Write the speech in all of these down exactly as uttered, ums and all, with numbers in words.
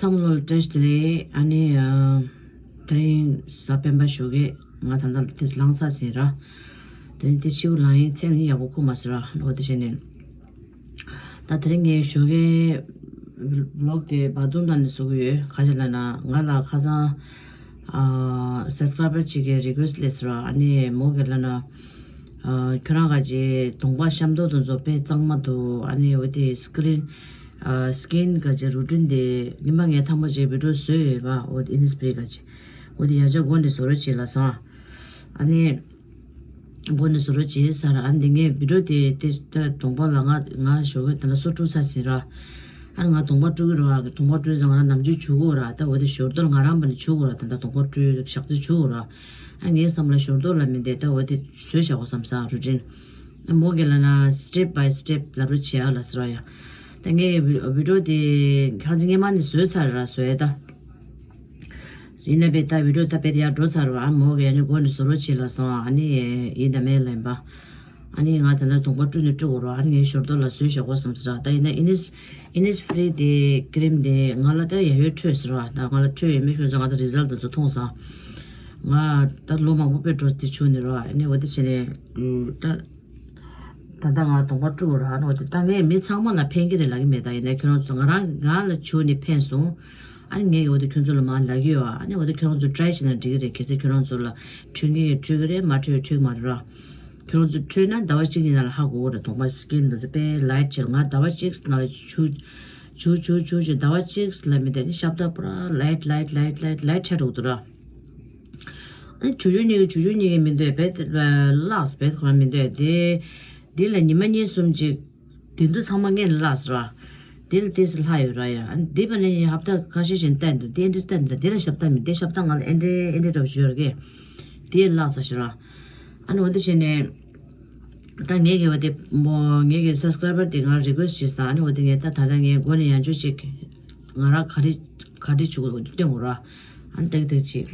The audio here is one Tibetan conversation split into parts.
བསམ་བློ་བཀྲ་ཤིས་བདེ་ལེགས། ཨ་ནི་ཨ། དེ་རིང་གཟའ་སྤེན་པ་ཞོགས་ཀས་ང་ད་ལྟ་དེ་ལངས་ས་ཟིན་ར། དེ་རིང་དེ་ཕྱིའུ་ལངས་ཡིན་མཚན་ནི་ཡག་པོ་ཁུག་མ་སོང་ར། འོ་དེ་བྱས་ནས། ད་དེ་རིང་ངས་ཞོགས་ཀས་ཝི་ལོག་དེ་བར་དུ་ནང་ནས་བཟོ་གི་ཡོད། ག་ཅི་ལབ་ན་ང་ལ་ཁ་སང་ཨ། སབ་སི་ཀ་རའི་བར་གཅིག་གིས་རི་ཀུ་ཨེ་སི་ཊི་སླེབས་སོང་ར། ཨ་ནི་མོ་གིས་ལབ་ན། ཨ། ཁྱོད་རང་ག་ཅི་གདོང་པ་ཤམ་ཐབས་དེ་ཚོ་དཔེ་གཙང་མ་འདུག་ཨ་ནི་འོ་དེ་སི་ཀི་རིན། ཨ། སི་ཀིན་ག་ཅི་རུ་ཊིན་དེ་ཉི་མ་ངས་ཐེངས་མ་གཅིག་བི་ཌི་ཡོ་བཟོས་ཡོད་པ། འོ་དེ་ཨིན་ནི་སི་པི་རི་ག་ཅི། འོ་དེ་ཡང་བསྐྱར་མགོ་ནས་བཟོ་རོགས་བྱེད་ལབ་སོང་། ཨ་ནི་མགོ་ནས་བཟོ་རོགས་བྱེད་ཟེར། ཨ་ནི་ངས་བི་ཌི་ཡོ་དེ་དེ་ད་གདོང་པ་ལ་ང་ང་ཞོགས་ཀས་ད་ལྟ་སོ་དཀྲུག་ཚར་ཟིན་ར། ཨ་ནི་ང་གདོང་པ་དཀྲུག་གི་རེད་བ། གདོང་པ་དཀྲུག་ཙང་ང་རང་ནམ་རྒྱུན་བྱུག་གི་ཡོད་ར། ད་འོ་དེ་ཞོར་དུ་ང་རང་ཕར་ནས་བྱུག་གི་ཡོད་ར། ད་ལྟ་གདོང་པ་དཀྲུག་ཞག་ཚི་བྱུག་གི་ཡོད་ར། ཨ་ངའི་བསམ་ལ་ཞོར་དུ་ལ་མི་བསྡད། ད་འོ་དེ་བཟོས་བཞག་གོ་བསམ་སོང་རུ་ཊིན། ཨ་མོ་གིས་ལབ་ན་སི་ཊེབ་བྷའི་སི་ཊེབ་ལབ་རོགས་བྱེད་ཨ་ལབ་ཟེར་བ་ཡ། ད་ངའི་བི་ཌི་ཡོ་དེ་ཁ་སང་སྔོན་མ་ནས་བཟོས་ཚར་ར་བཟོས་ད། ཡིན་ན་བས་ད་བི་ཌི་ཡོ་ད་བས་ཡར་འགྲོ་ཚར་བ། ཨ་མོ་གིས་ཡང་མགོ་ནས་བཟོ་རོགས་བྱེད་ལབ་སོང་། ཨ་ནི་ཡིན་ད་མེད་ལབ་ཡིན་པ། ཨ་ནི་ང་ད་ལྟ་གདོང་པ་དཀྲུག་ནས་དཀྲུག་གི་ར། ཨ་ནི་ངས་ཞོར་དུ་ལ་བཟོས་བཞག་གོ་བསམ་ཟེར་ར། ད་ཡིན་ན་ཨིན་ནི་སི་ཨིན་ནི་སི་ཕི་རི་དེ་ཀི་རིམ་དེ་ང་ལ་ད་ཡ་ཡོད་འཕྲོད་ཟེར་བ། ད་ང་ལ་འཕྲོད་ཡོད་མེད་ཤོད་ཙང་ང་ད་རི་ཛལ་དེ་ཚོ་མཐོང་སོང་། ང་ད་ལོ་མང་པོ་དཔེ་འགྲོ་དེ་བྱུང་ནས་ར། ཨ་ནི་འོ་དེ་བྱས་ནས་ད་ད་ལྟ་ང་གདོང་པ་དཀྲུག་གི་ར། ཨ་ནི་འོ་དེ་ད་ངས་མི་ཚང་མ་ལ་ཕན་གྱི་རེད་ལབ་ཀྱི་མེད། ད་ཡིན་ན་ཁྱོད་རང་ཚོ་ང་རང་ང་ལ་བྱུག་ནས་ཕན་སོང་། ཨ་ནི་ངས་འོ་དེ་ཁྱོད་ཚོ་ལ་མར་ལབ་ཀྱི་ཡོད། ཨ་ནི་འོ་དེ་ཁྱོད་རང་ཚོ་ཊི་རའི་བྱས་ན་འགྲིག་གི་རེད། གལ་སྲིད་ཁྱོད་རང་ཚོ་ལ་འཕྲོད་ཀྱི་འཕྲོད་ཀྱི་རེད། མ་འཕྲོད་འཕྲོད་ཀྱི་མ་རེད་ར། ཁྱོད་རང་ཚོ་འཕྲོད་ན་ཟླ་བ་གཅིག་གི་ནང་ལ་ཧ་གོ་གི་རེད། གདོང་པ་སི་ཀིན་དེ་ཚོ་དཔེ་ལའིཊ་བྱས། ང་ཟླ་བ་གཅིག་ནང་ལ་བྱུག་བྱུག་བྱུག་བྱུག་བྱས་ཟླ་བ་གཅིག་ལ་མི་དེ་ནི་ཤ་སྟག་པུ་ར་ལའིཊ་ལའིཊ་ལའིཊ་ལའིཊ་ལའིཊ་ཆགས་འགྲོ་གི་འདུག་ར། ཨ་ནི་བྱུག་བྱུག་གཉིས་ཀྱི་བྱུག་བྱུག་གཉིས་ཀྱི་མི་འདོད་པས་བརླགས་པས་ཁོ་རང་མི་འདོད་དེ། འདི་ལ་ཉི་མ་གཉིས་གསུམ་ཅིག་དེ་འདུག་ཚང་མ་སྔོན་ལ་བརླགས་ཟེར་བ། དེ་ལ་དེ་སི་ལྷག་ཡོད་ར་ཡ། ཨ་ནི་འདི་པ་ནས་ཧབ་ཏ་ཁ་ཤས་ཤིག་བལྟས་འདུག་དེ་འདྲ་བལྟས་འདུག་དེ་ལ་ཞབས་ཏ་མི་དེ་ཞབས་ཏ་ང་ལ་ཨེ་འདྲ་ཨེ་འདྲ་འདྲ་བོ་ཞིག་ཡོད་ར་གི། དེ་བརླགས་ས་ཞིག་ར། ཨ་ནི་འོ་དེ་བྱས་ནས། ད་ངས་གི་བ་དེ་མོ་ངས་གི་སབ་སི་ཀ་རའི་བར་དེ་ང་རི་ཀུ་ཨེ་སི་ཊི་བྱས་ས། ཨ་ནི་འོ་དེ་ངས་ད་ད་ལྟ་ངས་མགོ་ནས་ཡང་བསྐྱར་ཅིག་ང་རང་ག་རེ་ག་རེ་བྱུག་དགོས་སྟོན་དགོས་ར། ཨ་ནི་ཏག་ཏག་ཅིག་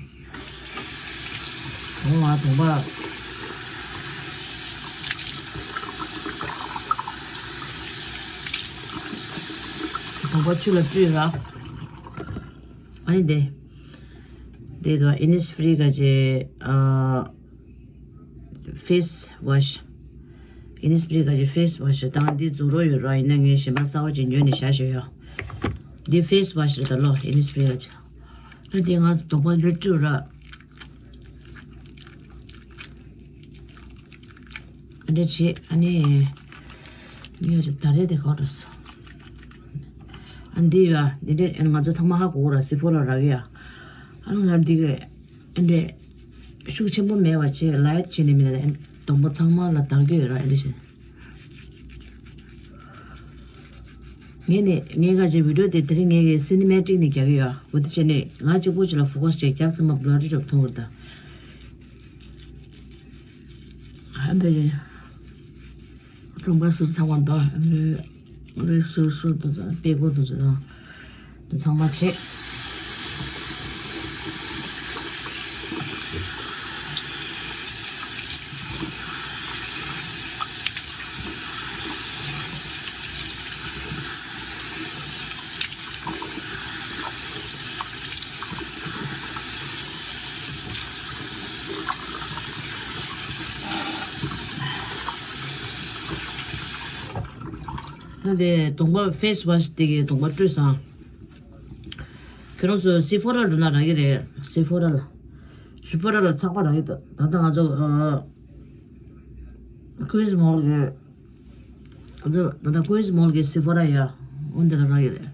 འོ་ང་གདོང་པ་གདོང་པ་ཆུ་ལ་བཀྲུས་ར། ཨ་ནི་དེ། དེ་དུ་ཨིན་ནི་སི་ཕི་རི་ག་ཅེ་ཨ། ཕེ་སི་ཝ་ཤི། ཨིན་ནི་སི་ཕི་རི་ག་ཅེ་ཕེ་སི་ཝ་ཤི་དང་འདི་རྫུ་རོ་ཡོད་ར། ཡིན་ན་ངས་གཞན་པ་གསར་བ་ཅིག་ཉོས་ནས་བཞག་བཞག་ཡོད། འདི་ཕེ་སི་ཝ་ཤི་རེད་ད་ལོ། ཨིན་ནི་སི་ཕི་རི་ག་ཅེ། ཨ་དེ་ང་གདོང་པ་འདི་བཀྲུས་ར། ཨ་འདྲ་བྱེད། ཨ་ནི། ངས་ད་རེས་དེ་ག་རེ་ཟ། ཨ་འདི་ཡོད་ཨ། འདི་འདྲ་ང་ཚོ་ཚང་མ་ཧ་གོ་གོ་ར། སི་ཕོ་ར་རག་གི་ཡ། ཨ་ང་འདི་གི་ཨ་འདྲ་ཤུགས་ཆེན་པོ་མེད་པ་བྱེད། ལའིཊ་བྱེད་ནས་མིན་ན་གདོང་པ་ཚང་མ་ལ་དག་གི་ཡོད་ར། ཨ་འདྲ་བྱེད། ངས་ནི་ངས་ག་ཅེ་བི་ཌི་ཡོ་དེ་དེ་རིང་ངས་གི་སི་ནི་མེ་ཊིག་ནས་རྒྱག་གི་ཡོད། འོ་དེ་བྱས་ནས་ང་གཅིག་པོ་ཅིག་ལ་ཕོ་ཀས་བྱས་རྒྱབ་ཚང་མ་བློ་རི་རབ་མཐོང་བར་ད། ཨ་འདི་རེད། གདོང་པ་ཟུར་ཚང་བ་འདུག་རེ་ཟུར་ཟུར་དུ་ཚང་པད་ཀོ་དུ་ཚང་དུ་ཚང་མ་བྱེད། ད་དེ་གདོང་པ་ཕེ་སི་ཝ་ཤི་དེ་གའི་གདོང་པ་བཀྲུས་སོང་། ཁྱོད་རང་ཚོ་སི་ཕོ་ར་འགྲོ་ན་རག་གི་རེད། སི་ཕོ་ར་ལ། སི་ཕོ་ར་ལ་ཚགས་པར་རག་གི་འདུག་ད་ལྟ་ང་ཚོ་ཨ། ཀུན་སི་མོལ་གི། ང་ཚོ་ད་ལྟ་ཀུན་སི་མོལ་གི་སི་ཕོ་ར་ཡ། འོ་འདི་ལ་རག་གི་རེད།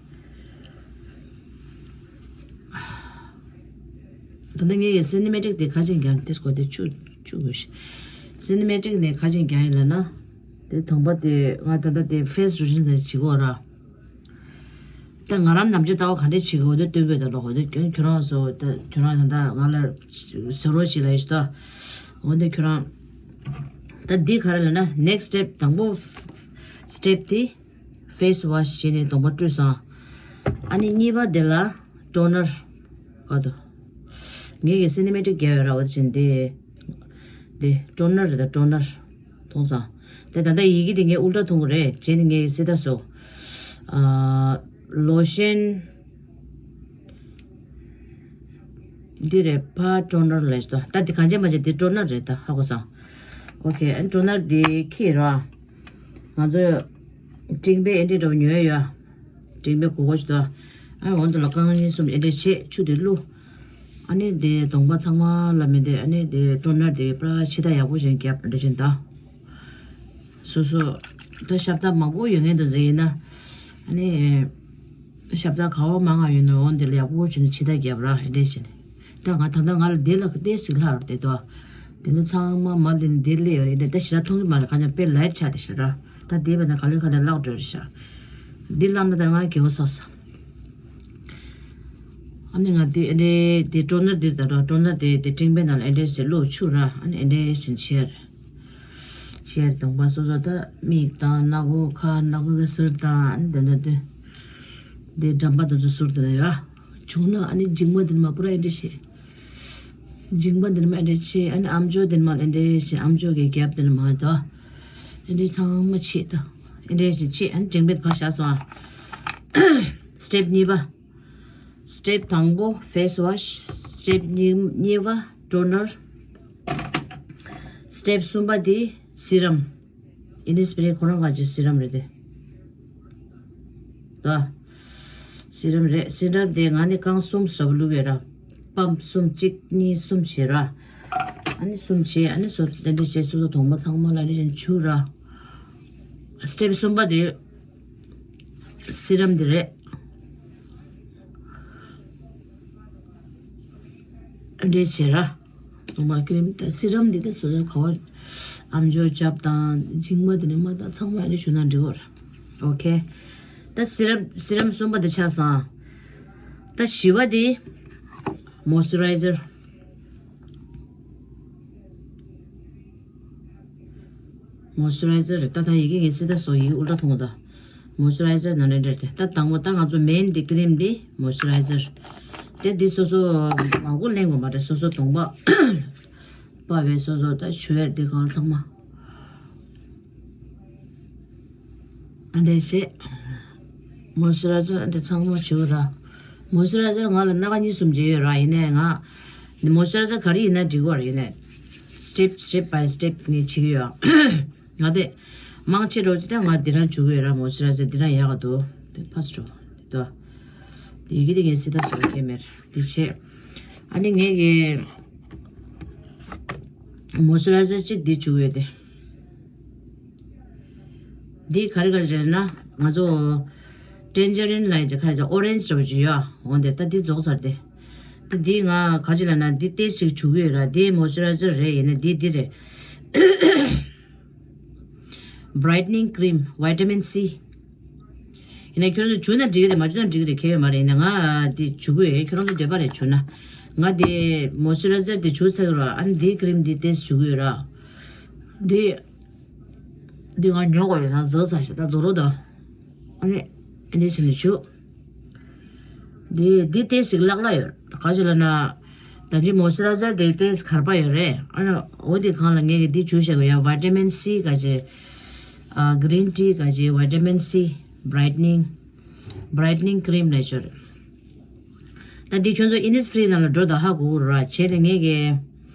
ད་ལྟ་ངས་ཀྱི་སི་ནི་མེ་ཊིག་དེ་ཁ་ཅིག་འགྱངས་ཏེ་སྐོར་དེ་བཅུ་བཅུ་དགོས་ཤིག་སི་ནི་མེ་ཊིག་ནས་ཁ་ཅིག་འགྱངས་ཡིན་ལབ་ན། དེ་དང་པོ་དེ་ང་ད་ལྟ་དེ་ཕེ་སི་རུ་ཊིན་དེ་བྱེད་དགོས་ར། ད་ང་རང་ནམ་རྒྱུན་ལྟ་བ་ག་འདྲས་བྱེད་དགོས་འོ་དེ་སྟོན་དགོས་ད་ལོ། འོ་དེ་ཁྱོད་ཁྱོད་རང་ཚོ་ད་ཁྱོད་རང་ད་ལྟ་ང་ལ་ཟེར་རོགས་བྱེད་ལབ་ཡོད་ཤི་ད། འོ་དེ་ཁྱོད་རང་། ད་འདི་ག་རེ་ལབ་ན་ནེག་སི་ཊེབ་དང་པོ་སི་ཊེབ་དེ། ཕེ་སི་ཝ་ཤི་བྱས་ནས་གདོང་པ་བཀྲུས་སོང་། ཨ་ནི་གཉིས་པ་དེ་ལ་ཊོ་ནར་ག་དོ། ངས་ཀྱི་སི་ནི་མེ་ཊིག་རྒྱག་ཡོད་ར། འོ་དེ་བྱས་ནས་དེ། དེ་ཊོ་ནར་རེད་ད་ཊོ་ནར། མཐོང་སོང་། དེ་ད་ལྟ་ཡི་གེ་དེ་ངས་ཨུལ་ཊ་མཐོང་གི་རེད། བྱས་ནས་ངས་སི་ད་བཟོ། ཨ། ལོ་ཤན། འདི་རེད་ཕ། ཊོ་ནར་ལས་ཏོ། ད་འདི་གང་ཅི་མ་བྱེད་འདི་ཊོ་ནར་རེད་ད་ཧ་གོ་སོང་། ཨོ་ཁེ། ཨ་ཊོ་ནར་འདི་ཁྱེར་ར། ང་ཚོ་ཀྲིང་པེ་ཨེ་འདྲ་འདྲ་པོ་ཉོས་ཡོད། ཀྲིང་པེ་གོ་གོ་ཞིག་ཏོ། ཨ་འོན་ཏེ་ལ་རྐང་གཉིས་གསུམ་ཨེ་འདྲ་བྱེད་ཆུ་དེ་བླུགས། ཨ་ནི་དེ་གདོང་པ་ཚང་མ་ལ་མི་དེ་ཨ་ནི་དེ་ཊོ་ནར་དེ་པྲ་ཕྱི་ད་ཡག་པོ་ཞིག་རྒྱབ་འདྲ་བཞིན་ད། སོ་སོ་ད་ཤ་བདག་མང་པོ་ཡོད་ངེས་འདུག་ཟེར་ཡིན་ན། ཨ་ནི་ཤ་བདག་ག་བ་མང་ང་ཡོད་ན་འོན་དེ་ལ་ཡག་པོ་བྱས་ནས་ཕྱི་ད་རྒྱབ་ར་ཨེ་འདྲ་བྱས་ནས། ད་ང་ད་ལྟ་ང་ལ་དེ་ལ་ཏོག་ཙམ་ལྷག་རེད་དོ། དེ་ནི་ཚང་མ་མ་ལེན་དེ་ལས་ཡོད་རེད་དེ་ད་ཞེ་དྲག་མཐོང་གི་མ་རེད། ཁ་ཉག་དཔེ་ལའིཊ་ཆགས་དེ་ཞེ་དྲག་ད་དེ་བས་ན་ག་ལེ་ག་ལེ་བརླག་འགྲོ་རེད་ཤག་འདི་བརླག་ན་ད་ང་དགེ་བ་བསགས་སོང་། ཨ་ནི་ང་དེ་ཨེ་འདྲའི་དེ་ཊོ་ནར་དེ་ད་ར་ཊོ་ནར་དེ་དེ་ཀྲིང་པེ་ནང་ལ་ཨེ་འདྲའི་ཟེར་བླུགས་ཆུ་ར་ཨ་ནི་ཨེ་འདྲའི་ཟིན་ཆེར། ཆེར་གདོང་པ་སོ་སོ་ད་མིག་དང་སྣ་སྒོ་ཁ་སྣ་སྒོ་གི་ཟུར་དང་ཨ་ནི་དེ་འདྲ་དེ། དེ་འགྲམ་པ་དེ་ཚོ་ཟུར་དེ་ལ་ཡ། བྱུང་ན་ཨ་ནི་མཇིང་མ་དེ་ནི་མ་པུ་ར་ཨེ་འདྲ་བྱེད། མཇིང་པ་འདི་ནི་མ་འདྲ་ཆེ། ཨ་ནི་ཨམ་ཅོག་འདི་ནི་མ་འདྲ་ཆེ། ཨམ་ཅོག་གི་རྒྱབ་འདི་ནི་མ་དོ། ཨ་ནི་ཚང་མ་ཆེ་དོ། ཨ་འདྲ་ཆེ་ཆེ། ཨ་ནི་ཀྲིང་པེ་ཕར་བཞག་སོང་ཨ། སི་ཊེབ་གཉིས་པ། སི་ཊེབ་དང་པོ་ཕེ་སི་ཝ་ཤི། སི་ཊེབ་གཉིས་གཉིས་པ་ཊོ་ནར། སི་ཊེབ་གསུམ་པ་འདི་སི་རམ། ཨིན་ནི་སི་པི་རི་ཁོ་རང་ག་ཅིག་སི་རམ་རེད་དེ། ད། སི་རམ་རེད། སི་རམ་དེ་ང་ནི་རྐང་གསུམ་ཟབ་བླུག་ཡོད་ར། པམ་གསུམ་གཅིག་གཉིས་གསུམ་བྱེད་ར། ཨ་ནི་གསུམ་བྱེད་ཨ་ནི་སོ་དེ་འདྲ་བྱེད་སོ་སོ་གདོང་པ་ཚང་མ་ལ་ནི་ཆུ་ར། སི་ཊེབ་གསུམ་པ་དེ་སི་རམ་དེ་རེད། འདྲེས་བྱེད་ར། ནོར་མལ་ཀི་རིམ་དང་སི་རམ་འདི་དང་སོ་སོའི་ཁ་བ་ཨམ་ཅོག་རྒྱབ་དང་མཇིང་མ་དེ་ནས་མ་དང་ཚང་མ་ཡང་ནས་བྱུགས་ན་འགྲིག་གོ། ཨོ་ཁེ། ད་སི་རམ་སི་རམ་གསུམ་པ་དེ་ཆགས་སོང་། ད་བཞི་པ་དེ་མོ་སི་ཅུ་རའི་ཛར། མོ་སི་ཅུ་རའི་ཛར་རེད། ད་ད་ཡི་གེ་ངས་སི་ད་སོ་ཡི་གེ་ཨུལ་ཊ་མཐོང་གོ་ད། མོ་སི་ཅུ་རའི་ཛར་ནང་ལས་འདྲ་སྟེ། ད་དང་པོ་ད་ང་ཚོ་མེན་འདི་ཀི་རིམ་འདི་མོ་སི་ཅུ་རའི་ཛར། དེ་འདི་སོ་སོ་མང་པོ་ལེན་དགོས་མ་རེད། སོ་སོ་གདོང་པ་པ་བས་སོ་སོ་ད་བྱུག་ཡས་འདི་གང་ཚང་མ། ཨ་འདྲས་བྱས། མོ་སི་ཅུ་རའི་ཛར་འདི་ཚང་མ་བྱུག་ར། མོ་སི་ཅུ་རའི་ཛར་ང་ལ་སྣ་ཁ་གཉིས་གསུམ་ཅིག་ཡོད་ར། ཡིན་ནའི་ང་འདི་མོ་སི་ཅུ་རའི་ཛར་ག་རེ་ཡིན་ན་འགྲིག་གོ་ར། ཡིན་ནའི་སི་ཊེབ་སི་ཊེབ་བའི་སི་ཊེབ་ངས་བྱེད་ཀྱི་ཡོད། ང་དེ་མང་ཆེ་འགྲོ་ཅི་ད་ང་འདི་རང་བྱུག་གི་ཡོད་ར། མོ་སི་ཅུ་རའི་ཛར་འདི་རང་ཡག་ག་འདུག་དེ་ཕར་འགྲོ་དོ། དེ་ཡི་གེ་དེ་ངས་སི་ད་སོ་ཁེ་མེར་དེ་བྱས། ཨ་ནི་ངས་གི་མོ་སི་ཅུ་རའི་ཛར་གཅིག་འདི་བྱུག་ཡོད་དེ། འདི་ག་རེ་ག་རེ་རེད་ན་ང་ཚོ་ཊེན་ཇ་རིན་ལ་ཡི་ཁ་ཡི་ཨོ་རེན་ཇི་འདྲ་པོ་ཅིག་ཡོད། འོན་ཏེ་ད་འདི་རྫོགས་ཚར་ཏེ། ད་འདི་ང་ག་ཅི་ལ་ན་འདི་ཏོག་ཙམ་བྱུག་གི་ཡོད་ར། འདི་མོ་སི་ཅུ་རའི་ཛར་རེད། ཡིན་ན་འདི་འདི་རེད། བྷ་རའིཊ་ནིང་ཀི་རིམ་ཝི་ཊ་མིན་སི། ཡིན་ན་ཁྱོད་ཚོ་བྱུག་ན་འགྲིག་གི་རེད། མ་བྱུག་ན་འགྲིག་གི་རེད། ཁྱད་ཡོད་མ་རེད། ཡིན་ན་ང་འདི་བྱུག་གི་ཡོད། ཁྱོད་རང་ཚོ་འདོད་པ་རེད་བྱུག་ན། ང་འདི་མོ་སི་ཅུ་རའི་ཛར་འདི་བྱུག་ཚར་གི་ར། ཨ་ནི་འདི་ཀི་རིམ་འདི་ཏོག་ཙམ་བྱུག་གི་ཡོད་ར། འདི། འདི་ང་ཉོ་དགོས་ཡོད་ན་རྫོགས་ཚར་ཤག་ད་རྫོགས་རོགས་དང་། ཨ་ནི། ཨ་ནི་ཟེར་ནས་བྱུག་འདི་འདི་ཏོག་ཙམ་ལག་ལ་ཡོད། ག་ཅི་ལ་ན། ད་འདི་མོ་སི་ཅུ་རའི་ཛར་འདི་ཏོག་ཙམ་གར་པ་ཡོད་རེད། ཨ་ནི་འོ་འདི་སྒང་ལ་ངས་ཀྱི་འདི་བྱུག་བཞག་གི་ཡོད། ཝི་ཊ་མིན་སི་ག་ཅི། ཨ་གི་རིན་ཊི་ག་ཅི། ཝི་ཊ་མིན་སི། བྷ་རའིཊ་ནིང་། བྷ་རའིཊ་ནིང་ཀི་རིམ་ལ་ཡོད་རེད། ད་འདི་ཁྱོད་ཚོ་ཨིན་ནི་སི་ཕི་རི་ནང་ལ་འགྲོ་དང་ཧ་གོ་གི་རེད་བ། བྱས་ཏེ་ངས་ཀྱི་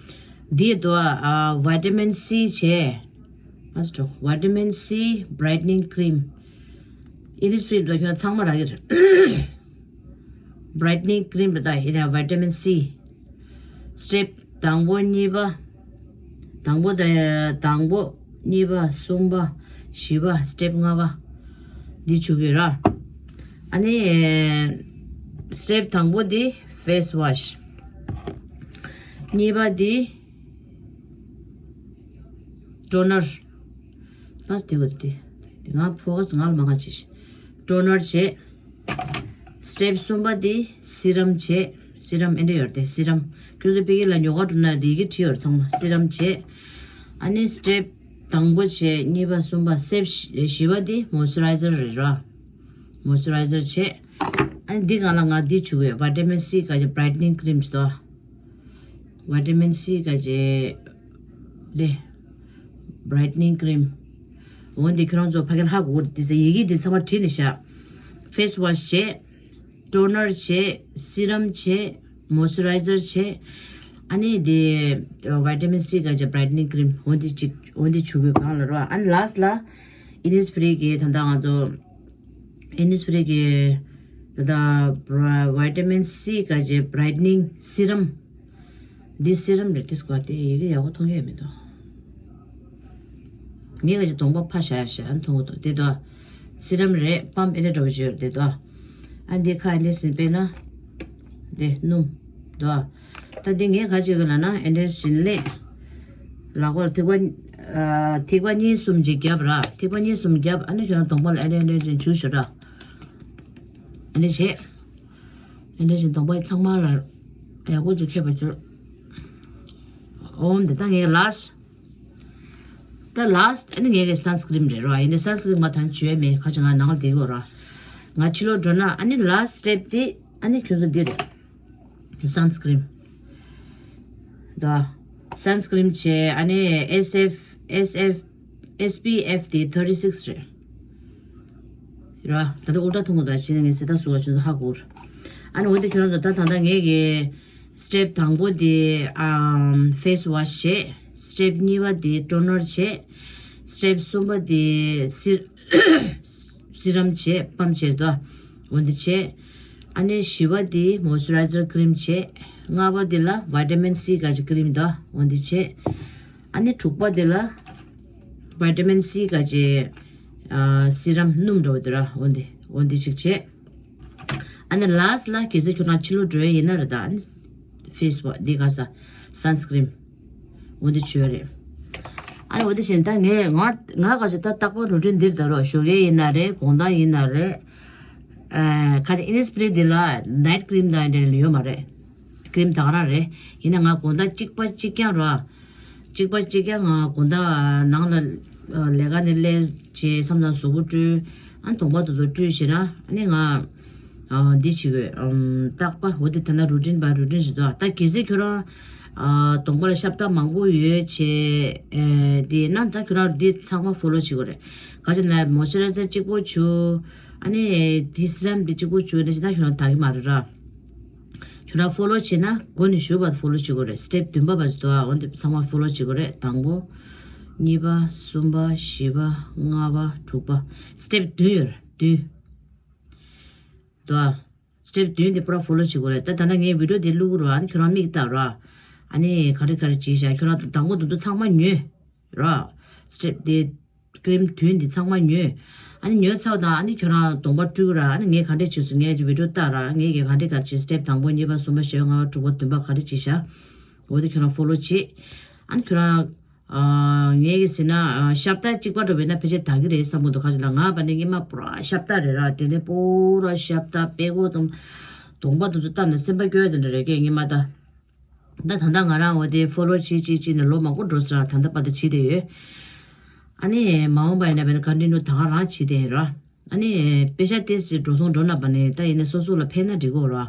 འདི་དོ། ཨ་ཝི་ཊ་མིན་སི་བྱས། ཨ་སི་ཊོ། ཝི་ཊ་མིན་སི་བྷ་རའིཊ་ནིང་ཀི་རིམ། ཨིན་ནི་སི་ཕི་རི་འགྲོ་ཁྱོད་ཚང་མ་རག་གི་རེད། བྷ་རའིཊ་ནིང་ཀི་རིམ་རེད། ད་ཡིན་ན་ཝི་ཊ་མིན་སི། སི་ཊེབ་དང་པོ་གཉིས་པ། དང་པོ་དང་དང་པོ་གཉིས་པ་གསུམ་པ་བཞི་པ་སི་ཊེབ་ལྔ་པ། འདི་བྱུག་གི་ར། ཨ་ནི་སི་ཊེབ་དང་པོ་འདི་ཕེ་སི་ཝ་ཤི། གཉིས་པ་འདི་ཊོ་ནར། ལགས་དེ་གོ་དེ། ང་ཕོ་ཁ་སི་ང་ལ་མ་ང་ཅི་ཤི། ཊོ་ནར་བྱས། སི་ཊེབ་གསུམ་པ་དེ་སི་རམ་བྱས། སི་རམ་ཨེ་འདྲ་ཡོད་དེ། སི་རམ། ཁྱོད་ཚོ་ཕ་གི་ལ་ཉོ་ག་འགྲོ་ན་དེ་གི་བྲིས་ཡོད་ཚང་མ། སི་རམ་བྱས། ཨ་ནི་སི་ཊེབ་དང་པོ་བྱས། གཉིས་པ་གསུམ་པ་སི་ཊེབ་བཞི་པ་དེ་མོ་སི་ཅུ་རའི་ཛར་རེད་ར། མོ་སི་ཅུ་རའི་ཛར་བྱས། ཨ་ནི་འདི་སྒང་ལ་ང་འདི་བྱུག་ཡོད། ཝི་ཊ་མིན་སི་ག་ཅི་བྷ་རའིཊ་ནིང་ཀི་རིམ་ཞིག་དོ། ཝི་ཊ་མིན་སི་ག་ཅི། དེ། བྷ་རའིཊ་ནིང་ཀི་རིམ། འོན་ཏེ་ཁྱོད་རང་ཚོ་ཕ་གི་ལ་ཧ་གོ་གི་རེད། དེ་ཚོ་ཡི་གེ་འདི་ཚང་མ་བྲིས་ནས་བཞག་ཕེ་སི་ཝ་ཤི་བྱས། ཊོ་ནར་བྱས། སི་རམ་བྱས། མོ་སི་ཅུ་རའི་ཛར་བྱས། ཨ་ནི་དེ་ཝི་ཊ་མིན་སི་ག་ཅེ་བྷི་རའི་ཊ་ནིང་ཀི་རིམ་འོ་འདི་གཅིག་འོ་འདི་བྱུག་དགོས་གང་ལ་རོ། ཨ་ནི་ལཱ་སི་ལ་ཨིན་ནི་སི་ཕི་རི་གི་ད་ལྟ་ང་ཚོ་ཨིན་ནི་སི་ཕི་རི་གི་ད་ལྟ་ཝི་ཊ་མིན་སི་ག་ཅེ་བྷི་རའི་ཊ་ནིང་སི་རམ། འདི་སི་རམ་རེད། དེ་སྐོར་དེ་ཡི་གེ་ཡག་པོ་མཐོང་གི་ཡོད་མི་འདུག་ངས་ག་ཅིག་གདོང་པ་ཕ་བཞག་བཞག་མཐོང་གི་འདུག་དེ་དོ། སི་རམ་རེད། པམ་ཨེ་འདྲ་འདྲ་པོ་ཅིག་ཡོད་རེད་དེ་དོ། ཨ་འདི་ཁ་ཨེ་འདྲ་ཟིན་པས་ན། དེ་སྣུམ་དོ། ད་འདི་ངས་ག་ཅིག་གི་ལ་ན་ཨེ་འདྲ་ཟིན་ལེ། ལག་པ་ལ་ཐིགས་པ་ཨ་ཐིགས་པ་གཉིས་གསུམ་ཅིག་བརྒྱབ་ར། ཐིགས་པ་གཉིས་གསུམ་བརྒྱབ། ཨ་ནི་ཁྱོད་རང་གདོང་པ་ལ་ཨེ་འདྲ་ཨེ་འདྲ་ཅིག་བྱུག་ཤོག་ར། ཨེ་འདྲ་བྱེད། ཨེ་འདྲ་ཞིག་གདོང་པ་ཚང་མ་ལ་ཡག་པོ་ཅིག་ཁྱབ་པ་ཅིག་འོ་འདི་ད་ངས་ལཱ་སི། ད་ལཱ་སི་ཨ་ནི་ངས་གི་སན་སི་ཀི་རིམ་རེད་རོ། ཡིན་ནའི་སན་སི་ཀི་རིམ་ང་ད་བྱོས་མེད། ཁ་ཅིག་ང་ནང་ལ་བསྡད་ཡོད་རོ། ང་ཕྱི་ལོགས་འགྲོ་ན་ཨ་ནི་ལཱ་སི་སི་ཊེབ་དེ་ཨ་ནི་ཁྱོད་ཚོ་འདི་རེད། སན་སི་ཀི་རིམ་ད་སན་སི་ཀི་རིམ་བྱས། ཨ་ནི་ཨེས་ཨེཕ་ཨེས་ཨེཕ་ཨེས་པི་ཨེཕ་དེ་ཐར་ཊི་སིག་སི་རེད། ར། ད་ལྟ་ཨོ་ཏྲ་ཐུང་ངུ་དང་ཕྱིན་ངས་ཟེར་ད་སུ་བ་ཆུང་ཚོ་ཧ་གོ་ར། ཨ་ནི་འོ་དེ་ཁྱོད་རང་ཚོ་ད་ད་ལྟ་ངས་གི་སི་ཊེབ་དང་པོ་དེ་ཨམ་ཕེ་སི་ཝ་ཤི་བྱས། སི་ཊེབ་གཉིས་པ་དེ་ཊོ་ནར་བྱས། སི་ཊེབ་གསུམ་པ་དེ་སི་སི་རམ་བྱས། པམ་བྱས་དོ། འོ་འདི་བྱས། ཨ་ནི་བཞི་པ་དེ་མོ་སི་ཅུ་རའི་ཛར་ཀི་རིམ་བྱས། ལྔ་པ་དེ་ལ་ཝི་ཊ་མིན་སི་ག་ཅེ་ཀི་རིམ་དོ། འོ་འདི་བྱས། ཨ་ནི་དྲུག་པ་དེ་ལ་ཝི་ཊ་མིན་སི་ག་ཅེ་ཨ་སི་རམ་སྣུམ་འདྲ་པོ་དེ་ར། འོ་འདི་འོ་འདི་ཅིག་བྱས། ཨ་ནི་ལཱ་སི་ལ་གལ་སྲིད་ཁྱོད་རང་ཕྱི་ལོགས་འགྲོ་ཡ་ཡིན་ན་རེད་ད། ཨ་ནི་ཕེ་སི་ཝ་འདི་ག་ས་སན་སི་ཀི་རིམ་འོ་འདི་བྱོས་རེད། ཨ་ནི་འོ་འདི་བྱས་ད་ངས་ང་ང་ག་ཅེ་ད་རྟག་པར་རུ་ཊིན་འདིར་ད་རོ། ཞོགས་ཀས་ཡིན་ན་རེད། དགོང་དག་ཡིན་ན་རེད། ཨ་ག་ཅེ་ཨིན་ནི་སི་ཕི་རི་འདི་ལ་ནའིཊ་ཀི་རིམ་དང་འདྲ་ཡོད་མ་རེད། ཀི་རིམ་ད་ག་རང་རེད། ཡིན་ན་ང་དགོང་དག་གཅིག་པ་གཅིག་རྐྱང་རོ། གཅིག་པ་གཅིག་རྐྱང་ང་དགོང་དག་ནང་ལ་ཨ་ལས་ཀ་ནས་སླེབས་བྱས་མཚམས་མཚམས་གཟུགས་པོ་བཀྲུས། ཨ་གདོང་པ་དེ་ཚོ་བཀྲུས་བྱས་ན་ཨ་ནི་ང་ཨ་འདི་བྱེད་དགོས། ཨམ་རྟག་པ་འོ་དེ་ད་ན་རུ་ཊིན་པ་རུ་ཊིན་ཞིག་འདུག་ད་གལ་སྲིད་ཁྱོད་རང་ཨ་གདོང་པ་ལ་ཤབ་ཏ་མང་པོ་ཡོད་བྱས་ཨེ་དེ་ན་ད་ཁྱོད་རང་འདི་ཚང་མ་ཕོ་ལོ་བྱེད་དགོས་རེད། ག་ཅེ་ན་མོ་སི་ཅུ་རའི་ཛར་གཅིག་པོ་བྱུག་ཨ་ནི་འདི་སི་རམ་འདི་གཅིག་པོ་བྱུག་ན་ཞིག་ད་ཁྱོད་རང་དག་གི་མ་རེད་ར། ཁྱོད་རང་ཕོ་ལོ་བྱེད་ན་འགོ་ནས་མཇུག་བར་ཕོ་ལོ་བྱེད་དགོས་རེད། སི་ཊེབ་བདུན་པ་བར་དུ་འོ་འདི་ཚང་མ་ཕོ་ལོ་བྱེད་དགོས་རེད། དང་པོ། གཉིས་པ། གསུམ་པ། བཞི་པ། ལྔ་པ། དྲུག་པ། སི་ཊེབ་བདུན་ཡོད་རེད། བདུན། དོ། སི་ཊེབ་བདུན་འདི་པུ་ར་ཕོ་ལོ་བྱེད་དགོས་རེད། ད་ད་ལྟ་ངས་བི་ཌི་ཡོ་འདི་བླུག་རོགས། ཨ་ནི་ཁྱོད་རང་མིག་ལྟ་རོགས། ཨ་ནི་ག་རེ་ག་རེ་བྱེད་བཞག་ཁྱོད་རང་དང་པོ་འདི་ཚོ་ཚང་མ་ཉོས་རོགས། སི་ཊེབ་འདི་ཀི་རིམ་བདུན་འདི་ཚང་མ་ཉོས། ཨ་ནི་ཉོས་ཚར་དང་ཨ་ནི་ཁྱོད་རང་གདོང་པ་བཀྲུས་ར། ཨ་ནི་ངས་ག་འདྲས་བྱས་སོང་། ངས་ཀྱི་བི་ཌི་ཡོ་ལྟ་ར། ངས་ཀྱི་ག་འདྲས་ག་རེ་བྱས། སི་ཊེབ་དང་པོ་གཉིས་པ་གསུམ་པ་བཞི་པ་ལྔ་པ་དྲུག་པ་བདུན་པ་ག་འདྲས་བྱས་བཞག་འོ་དེ་ཁྱོད་རང་ཕོ་ལོ་བྱེད། ཨ་ནི་ཁྱོད་རང་ཨ་ངས་ཀྱི་ཟེར་ན་ཨ་ཤབ་ཏ་གཅིག་པ་འགྲོ་བས་ན་ཕལ་ཆེར་དག་གི་རེད་བསམ་གི་འདུག་ཁ་ཅིག་ལ་ང་བ་ནི་སྔོན་མ་པུ་ར་ཤབ་ཏ་རེད་ར། དེ་ནས་པུ་ར་ཤབ་ཏ་པད་ཀོ་དང་གདོང་པ་དེ་ཚོ་བལྟས་ན་སེམས་པ་སྐྱོ་ཡ་དེ་འདྲ་རེད་སྐད་སྔོན་མ་ད། ད་ད་ལྟ་ང་རང་འོ་དེ་ཕོ་ལོ་བྱེད་བྱེད་བྱེད་ནས་ལོ་མང་པོ་འགྲོ་ཟེར་ར། ད་ལྟ་བར་དུ་བྱེད་བསྡད་ཡོད། ཨ་ནི་མ་འོངས་པ་ཡིན་ན་བས་ན་ཀོན་ཊི་ནིའུ་ད་ག་རང་བྱེད་བསྡད་ཡིན་ར། ཨ་ནི་པེ་ཤ་དེ་ཟེར་འགྲོ་སོང་འགྲོ་ན་བ་ནི་ད་ཡིན་ན་སོ་སོ་ལ་ཕན་ན་འགྲིག་གོ་ར། ཨ་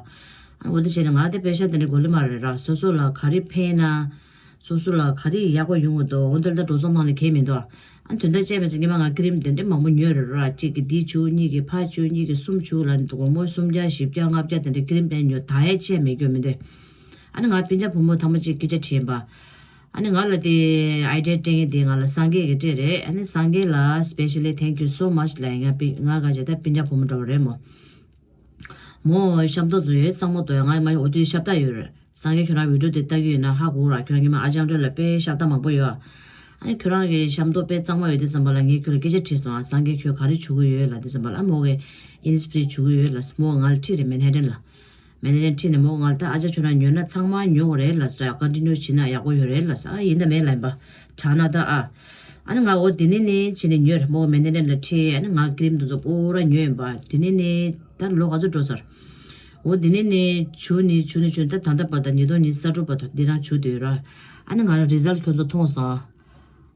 འོ་དེ་བྱས་ནས་ང་དེ་པེ་ཤ་དེ་འདྲ་དགོས་ལེ་མ་རེད་ར། སོ་སོ་ལ་ག་རེ་ཕན་ན། སོ་སོ་ལ་ག་རེ་ཡག་པོ་ཡོང་གི་འདུག་འོ་དེ་ལ་ད་འགྲོ་སོང་ནང་ལ་གས་མི་འདུག་ཨ་དོན་དག་བྱས་པ་ཚེ་སྔོན་མ་ང་ཀི་རིམ་དེ་འདྲ་མང་པོ་ཉོས་རེད་ར། གཅིག་གི་འདི་བྱུག་གཉིས་ཀྱི་ཕ་བྱུག་གཉིས་ཀྱི་གསུམ་བྱུག་ལ་ནི་དགོང་མོ་སུམ་བརྒྱ་བཞི་བརྒྱ་ལྔ་བརྒྱ་དེ་འདྲ་ཀི་རིམ་ཕན་ཉོ་ད་ཡས་བྱས་མེད་སྐྱོ་མི་འདུག་ཨ་ནི་ང་སྤུན་ཀྱག་བུ་མོ་ཐ་མ་གཅིག་སྐད་ཆ་དྲིས་ཡིན་པ། ཨ་ནི་ང་ལ་དེ་ཨའི་ཌི་ཡ་སྤྲད་མཁན་དེ་ང་ལ་སངས་རྒྱས་ཀྱིས་སྤྲད་རེད། ཨ་ནི་སངས་རྒྱས་ལ་specially thank you so much ལབ་ཡིན། ང་སྤུན་ང་ག་ཅེ་ད་སྤུན་ཀྱག་བུ་མོ་འདྲ་བོ་རེད་མོ། མོ་ཤམ་ཐབས་བཟོ་ཡོད་གཙང་མོ་དོ་ཡ་ང་མ་འོ་དུས་ཤབ་ཏ་ཡོད་རེད། སངས་རྒྱས་ཁྱོད་རང་བི་ཌི་ཡོ་དེ་ལྟ་གི་ཡོད་ན་ཧ་གོ་ར། ཁྱོད་རང་ཉི་མ་ཨ་ཅང་སྒྲོལ་ལ་དཔེ་ཤབ་ཏ་མང་པོ་ཡོད། ཨ་ནི་ཁྱོད་རང་གི་ཤམ་ཐབས་དཔེ་གཙང་མ་ཡོད་དུས་ཙམ་པ་ལ་ངས་ཁྱོད་ལ་སྐད་ཆ་དྲིས་སོང་ཨ། སངས་རྒྱས་ཁྱོད་ག་རེ་བྱུག་གི་ཡོད་ལབ་དུས་ཙམ་པ་ལ་ཨ་མོ་གི་ཨིན་སི་པི་རི་བྱུག་གི་ཡོད་ལབ་སོང་། མོ་ང་ལ་ཁྲིད་རེད་མན་ཧ་ཊན་ལ། མན་ཧ་ཊན་ཁྲིད་ནས་མོ་ང་ལ་ད་ཨ་ཅག་ཁྱོད་རང་ཉོས་ན་ཚང་མ་ཉོ་དགོས་རེད་ལབ་ས། ཀོན་ཊི་ནིའུ་བྱེད་ན་ཡག་པོ་ཡོད་རེད་ལབ་ས། ཨ་ཡིན་ད་མེད་ལབ་ཡིན་པ། དྲག་ན་ད་ཨ། ཨ་ནི་ང་འོ་དེ་ནས་ནས་བྱས་ནས་ཉོས་རེད་མོ་གི་མན་ཧ་ཊན་ལ་ཁྲིད། ཨ་ནི་ང་ཀི་རིམ་དེ་ཚོ་པུ་ར་ཉོས་ཡིན་པ། དེ་ནས་ནས་ད་ལོ་ག་ཚོད་འགྲོ་ཚར། འོ་དེ་ནས་ནས་བྱུག་ནས་བྱུག་ནས་བྱུག་ནས་ད་ད་ལྟ་བར་དུ་ཉིས་སྟོང་ཉི་ཤུ་རྩ་དྲུག་བར་དུ་འདི་རང་བྱུག་བསྡད་ཡོད་ར། ཨ་ནི་ང་རང་རི་ཛལ་ཁྱོད་ཚོ་མཐོང་སོང་།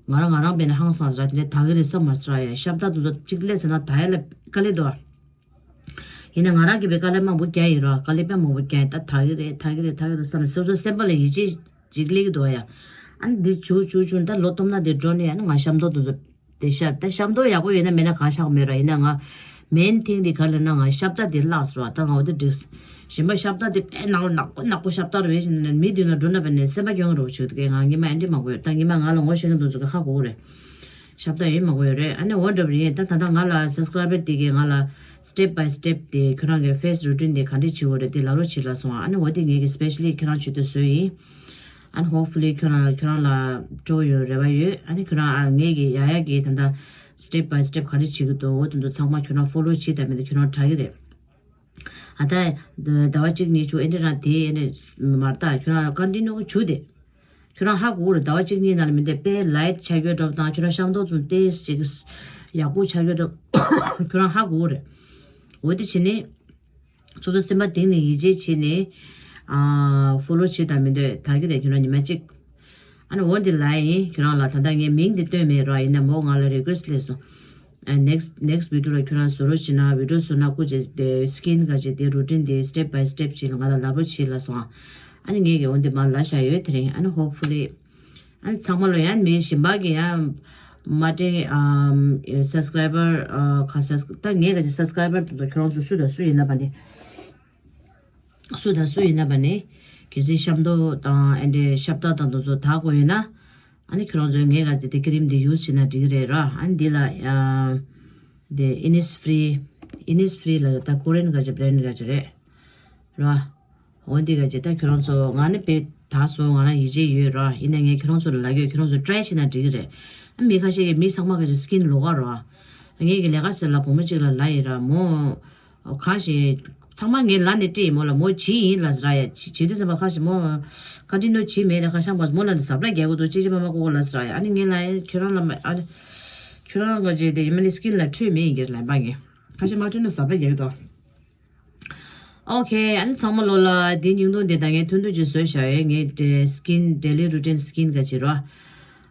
ང་རང་ང་རང་བས་ནས་ཧང་སངས་ར། དེ་ནས་ད་གི་རེད་བསམ་མ་སོང་ར། ཡ་ཤབ་ཏ་དེ་ཚོ་གཅིག་སླེབས་ཟེར་ན་ད་ཡ་ལ་དཀའ་ལས་འདུག་ཡིན་ན་ང་རང་གིས་བས་དཀའ་ལས་མང་པོ་བརྒྱབ་ཡིན་རོགས། དཀའ་ལས་དཔེ་མང་པོ་བརྒྱབ་ཡིན། ད་ད་གི་རེད་ད་གི་རེད་ད་གི་རེད་བསམ་ནས་སོ་སོའི་སེམས་པ་ལ་ཡིད་ཆེས་ཅིག་སླེབས་ཀྱི་འདུག་ཡ། ཨ་ནི་འདི་བྱུག་བྱུག་བྱུག་ད་ལོ་སྟོབས་ན་དེ་འགྲོ་ནས་ཨ་ནི་ང་ཤམ་ཐབས་དེ་ཚོ་དེ་ཤར་ད་ཤམ་ཐབས་ཡག་པོ་ཡོད་ན་མེད་ན་གང་ཤག་མེད་ར། ཡིན་ན་ང་མེན་ཐིང་དེ་ག་ལ་ན་ང་ཤབ་ཏ་དེ་བརླགས་སོང་ར། ད་ང་འོ་དེ་འགྲིགས། གཞན་པ་ཤ་སྟག་དེ་དཔེ་ནག་པོ་ནག་པོ་ནག་པོ་ཤ་སྟག་རེད་བས་ཟེར་ནས་མི་མདུན་ལ་འགྲོ་ན་བས་ནས་སེམས་པ་སྐྱོ་ངེ་རོགས་བྱེད་དུ་གས། ང་ཉི་མ་ཨེ་འདྲི་མང་པོ་ཡོད། ད་ཉི་མ་ང་ལ་ངོ་ཤེས་མཁན་དེ་ཚོ་གི་ཧ་གོ་གི་རེད། ཤ་སྟག་ཡོད་མང་པོ་ཡོད་རེད། ཨ་ནི་འོ་འདྲ་བ་རེད། ད་ད་ལྟ་ང་ལ་སབ་སི་ཀ་རའི་བར་དེ་གས་ང་ལ་step by step དེ་ཁྱོད་རང་གི་face routine དེ་ག་འདྲས་བྱེད་དགོས་རེད་དེ་ལབ་རོགས་བྱེད་ལབ་སོང་། ཨ་ནི་འོ་དེ་ངས་གི་specially ཁྱོད་རང་ཆེད་དུ་བཟོས་ཡིན། ཨ་ནི་hopefully ཁྱོད་རང་ཁྱོད་རང་ལ་སྤྲོ་ཡོད་རེ་བ་ཡོད། ཨ་ནི་ཁྱོད་རང་ཨ་ངས་གི་ཡ་ཡ་གི་ད་ལྟ་step by step ག་འདྲས་བྱེད་ཀྱི་འདུག་འོ་དེ་ཚོ་ཚང་མ་ཁྱོད་རང་follow བྱེད་དང་མི་འདུག་ཁྱོད་རང་དྲག་གི་རེད། ཨ་ད་ཟླ་བ་གཅིག་གཉིས་བྱུང་ཨེ་འདྲ་རང་དེ་ཨེ་འདྲ་མ་རེད། ད་ཁྱོད་རང་continue བྱུང་དེ། ཁྱོད་རང་ཧ་གོ་རེད། ཟླ་བ་གཅིག་གཉིས་ནང་ལ་མི་འདུག་དཔེ་light ཆགས་ཡོད་འགྲོ་དང་ཁྱོད་རང་ཤ་མདོག་ཙམ་ཏོག་ཙམ་ཡག་པོ་ཆགས་ཡོད་འགྲོ། ཁྱོད་རང་ཧ་གོ་རེད། འོ་དེ་བྱས་ནས་སོ་སོ་སེམས་པ་གཏིང་ནས་ཡིད་ཆེས་བྱས་ནས་ཨ་follow བྱེད་དང་མི་འདུག་དྲག་གི་རེད། ཁྱོད་རང་ཉི་མ་གཅིག་ཨ་ནི་འོ་འདི་ལ་ཡིན། ཁྱོད་རང་ལ་ད་ལྟ་ངས་མིང་འདི་བཏོན་མེད་ར། ཡིན་ན་མོ་ང་ལ་request སླེབས་སོང་། ཨ་next next video ལ་ཁྱོད་རང་བཟོ་རོགས་བྱེད་ན། video བཟོ་ན་སྐུ་མཁྱེན། དེ་skin ག་ཅིག་དེ་routine དེ་step by step ཅིག་ང་ལ་ལབ་རོགས་བྱེད་ལབ་སོང་། ཨ་ནི་ངས་ཀྱི་འོ་འདི་མ་ལབ་བཞག་ཡོད་དེ་རིང་། ཨ་ནི་hopefully ཨ་ནི་ཚང་མ་ལོ་ཡང་མི་གཞན་པ་གི་ཡང་མ་དྲན་ཨམ་subscriber ཨ་ཁ་subs ད་ངས་ག་ཅིག་subscriber དེ་ཚོ་ཁྱོད་རང་ཚོ་སུ་དང་སུ་ཡིན་ན་བ་ནི། སུ་དང་སུ་ཡིན་ན་བ་ནི། གལ་སྲིད་ཤ་མདོག་དང་ཨེ་འདྲའི་ཤ་སྟག་དང་དེ་ཚོ་དག་དགོས་ཡོད་ན། ཨ་ནི་ཁྱོད་རང་ཚོས་ངའི་ག་ཚོད་དེ་ཀི་རིམ་དེ་use བྱེད་ན་འགྲིག་གི་རེད་ར། ཨ་ནི་འདི་ལ་ཡང་། དེ་Innisfree Innisfree ལ་ད་Korean ག་ཅིག་brand ག་ཅིག་རེད། ར། འོ་འདི་ག་ཅིག་ད་ཁྱོད་རང་ཚོ་ང་ནི་དཔེ་དག་སོང་། ང་རང་ཡིད་ཆེས་ཡོད་ར། ཡིན་ན་ངས་ཁྱོད་རང་ཚོ་ལ་ལབ་ཡོད། ཁྱོད་རང་ཚོ་try བྱེད་ན་འགྲིག་གི་རེད། ཨ་མི་ཁ་ཤས་ཀྱིས་མི་ཚང་མ་ག་ཅིག་skin ལོགས་ཀ་ར། ངས་ཀྱི་ལས་ཀ་ཟེར་ལ་བུ་མོ་གཅིག་ལ་ལབ་ཡིན་ར་མོ། ཁ་ཞེ། ཚང་མ་ངས་ལ་ནས་སྤྲད་ཡིན་མོ་ལ། མོ་བྱེད་ཡིན་ལ་ཟེར་ཡ། བྱེད་དུས་ཙམ་པ་ཁ་ཞེ་མོ། ཀ་ཏི་ནོ་བྱེད་མེད་ལ་ཁ་ཤང་པ་མོ་ལ་ནི་ཟབ་ལ་རྒྱག་གི་འདུག་ཅེ་ཅེ་མ་མ་ཀོ་ཀོ་ལ་ཟེར་ཡ། ཨ་ནི་ངས་ལ་ཁྱོད་རང་ལ་མ་ཨ། ཁྱོད་རང་ག་ཅེ་དེ་ཡིན་མ་ནི་སི་ཀིན་ལ་འཕྲོད་མེད་ཡིན་གྱི་ལན་པ་ངས། ཁ་ཤེ་མ་འཕྲོད་ན་ཟབ་ལ་རྒྱག་གི་འདུག་ཨོ་ཁེ། ཨ་ནི་ཚང་མ་ལོ་ལ་དེ་སྙིང་དོན་དེ་ད་ངས་ཐུང་ཐུང་ཅིག་བཟོས་བཞག་ཡོད། ངས་དེ་སི་ཀིན་daily routine skin ག་ཅེ་རོ།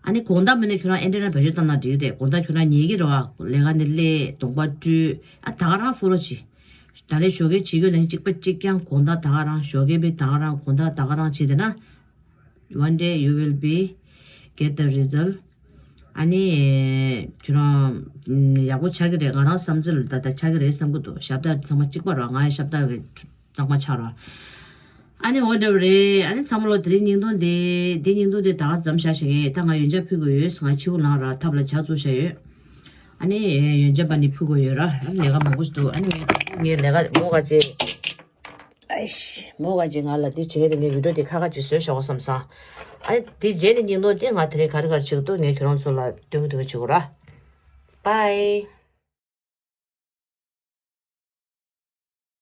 ཨ་ནི་དགོང་དག་མིན་ན་ཁྱོད་རང་ཨེ་འདྲ་ན་བེད་སྤྱོད་བཏང་ན་འགྲིག་རེད། དགོང་དག་ཁྱོད་རང་ཉལ་གི་རོ། ལས་ཀ་ནི་ལས་གདོང་པ་བཀྲུས། ཨ་ད་ག་རང་ཕོ་ལོ་བྱེད། ད་ལས་ཞོགས་ཀས་བྱེད་དགོས་ན་གཅིག་པ་གཅིག་རྐྱང་དགོང་དག་ད་ག་རང་། ཞོགས་ཀས་པའི་ད་ག་རང་དགོང་དག་ད་ག་རང་བྱེད་དེ་ན། One day you will be get the result. ཨ་ནི་ཁྱོད་རང་ཡག་པོ་ཆགས་ཀྱི་རེད། ང་རང་བསམ་ཚུལ་ད་ལྟ་ཆགས་ཀྱི་རེད་བསམ་གྱི་འདུག་ཤ་སྟག་ཚང་མ་གཅིག་པ་རེད། ང་ཡང་ཤ་སྟག་གི་གཙང་མ་ཆགས་རེད། ཨ་ནི་འོ་འདྲ་བ་རེད། ཨ་ནི་ཚང་མ་ལོ་དེ་རིང་སྙིང་དོན་དེ་དེ་སྙིང་དོན་དེ་ད་ག་ཙམ་བཞག་ཞིག་ངས་ད་ང་ཡོན་ཆབ་ཕུལ་དགོས་ཡོད། ང་ཕྱི་པོ་ལངས་ར་ཐབ་ལ་ཇ་བཙུགས་བཞག་ཡོད། ཨ་ནི་ཡོན་ཆབ་པ་ནི་ཕུལ་དགོས་ཡོད་ར། ཨ་ནི་ལས་ཀ་མང་པོ་ཞིག་འདུག་ཨ་ནི་ངས་ལས་ཀ་མོ་ག་ཅེ། ཨེ་ཤི། མོ་ག་ཅེ་ང་ལ་འདི་བྱེད་དེ་ངས་video འདི་ཁ་ཁ་ཅིག་བཟོས་ཤོག་བསམ་སོང་། ཨ་ནི་འདི་རྗེས་ནས་སྙིང་དོན་འདི་ང་དེ་རིང་ག་རེ་ག་རེ་བྱེད་ཀྱི་འདུག་ངས་ཁྱོད་རང་ཚོ་ལ་སྟོན་གྱི་འདུག་བྱེད་དགོས་ར། Bye.